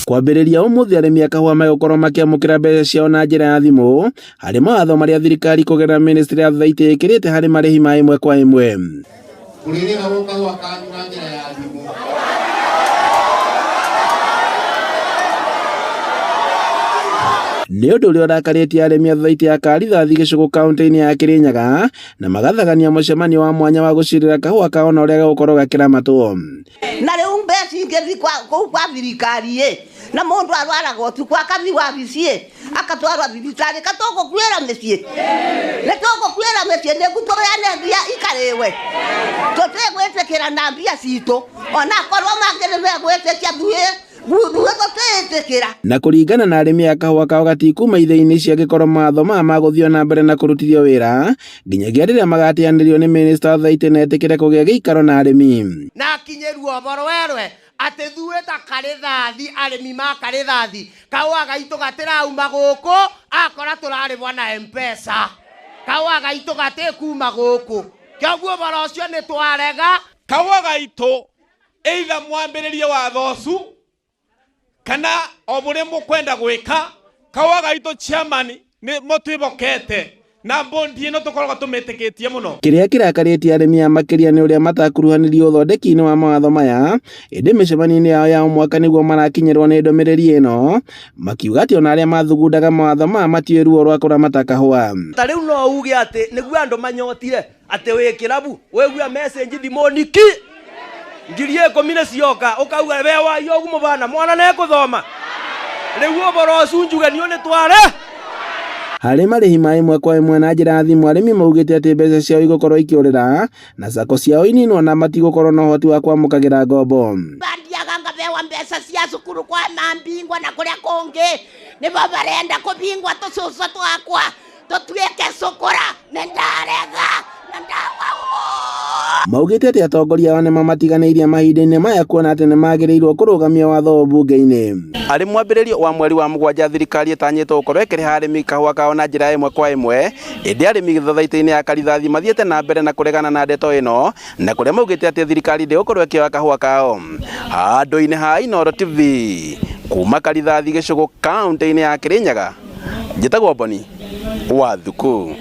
Kwambĩrĩria ũmũthĩ arĩmi a kahũa megũkorwo makĩamũkĩra mbeca ciao na njĩra ya thimũ harĩ mawatho marĩa thirikari kũgerera ministry ya thaitĩ ĩkĩrĩte harĩ marĩhi ma ĩmwe kwa ĩmwe. Mũrĩrĩhagwo kahũa kanyu na njĩra ya thimũ. Nĩ ũndũ ũrĩa ũrakarĩtie arĩmi a thaitĩ ya Karithathi gĩcũgũ kaunti-inĩ ya Kĩrĩnyaga na magathagania mũcemanio wa mwanya wa gũcirĩra kahũa kao na ũrĩa gagũkorwo gakĩramatwo. Na rĩu mbeca ingĩthiĩ kũu kwa thirikari ĩ, na mũndũ arwaraga ũtukũ akathiĩ wabici ĩ, akatwarwo thibitarĩ, ka tũgũkuĩra mĩciĩ? Nĩ tũgũkuĩra mĩciĩ nĩguo tũheane mbia ikarĩwe? Tũtigwĩtĩkĩra na mbia citũ, onakorwo mangĩ nĩ megwĩtĩkia ithuĩ ithuĩ tũtiĩtĩkĩra. Na kũringana na arĩmi a kahũa kao gatikuma ithĩi-inĩ icio angĩkorwo mawatho maya magũthiĩ na mbere na kũrutithio wĩra nginyagia rĩrĩa magateanĩrio nĩ minista wa thaitĩ na etĩkĩre kũgĩa gĩikaro na arĩmi. Na akinyĩruo ũhoro werwe atĩ thuĩ ta Karĩthathi, arĩmi ma Karĩthathi, kahũa gaitũ gatĩrauma gũkũ, akora tũrarĩbwa na M-Pesa. Kahũa gaitũ gatĩkuma gũkũ. Kĩoguo ũhoro ũcio nĩ twarega. Kahũa gaitũ either mwambĩrĩrie watho ũcu kana o mũrĩa mũkwenda gwĩka, kahũa gaitũ chairman nĩ mũtwĩbokete na bondi ĩno tũkoragwo tũmĩtĩkĩtie mũno. Kĩrĩa kĩrakarĩtie arĩmi aya makĩria nĩ ũrĩa matakuruhanirio ũthondeki-inĩ wa mawatho maya, ĩndĩ mĩcemanio-inĩ yao ya o mwaka nĩguo marakinyĩrwo nĩ ndũmĩrĩri ĩno, makiuga atĩ ona arĩa mathugundaga mawatho maya matiũĩ ruo rwa kũramata kahũa. Ta rĩu no uge atĩ nĩguo andũ manyotire atĩ wĩ kĩrabu wĩgua message thimũ-inĩ ki 10,000 nĩ cioka ũkauga we waiyo ũguo mũbana mwana nĩekũthoma rĩu ũboro ũcu njuge niũ nĩ tware. Harĩ marĩhi ma ĩmwe kwa ĩmwe na njĩra ya thimũ arĩmi maugĩte atĩ mbeca ciao igũkorwo ikĩũrĩra na sacco ciao ininwo na matigũkorwo na ũhoti wa kwamũkagĩra ngombo. Bandiaga ngabewa mbeca cia cukuru kwa mambingwa na kũrĩa kũngĩ nĩbo barenda kũbingwa tũcucu twakwa tũtuĩke cukura nĩ ndarega na ndawa. Maugĩte atĩ atongoria ao nĩmamatiganĩirie mahinda-inĩ maya kuona atĩ nĩmagĩrĩirwo kũrũgamia watho ũyũ mbunge-inĩ. Arĩ mwambĩrĩrio wa mweri wa mũgwanja thirikari ĩtanyĩtwo gũkorwo ĩkĩrĩha arĩmi kahũa kao na njĩra ya ĩmwe kwa ĩmwe, ĩndĩ arĩmi gĩthathaitĩ-inĩ ya Karithathi mathiĩte na mbere na kũregana na ndeto ĩno na kũrĩa maugĩte atĩ thirikari ndĩgũkorwo ĩkĩoya kahũa kao. Handũ-inĩ ha Inooro TV kuma Karithathi gĩcũgũ kaunti-inĩ ya Kĩrĩnyaga, njĩtagwo Boni wa Thuku.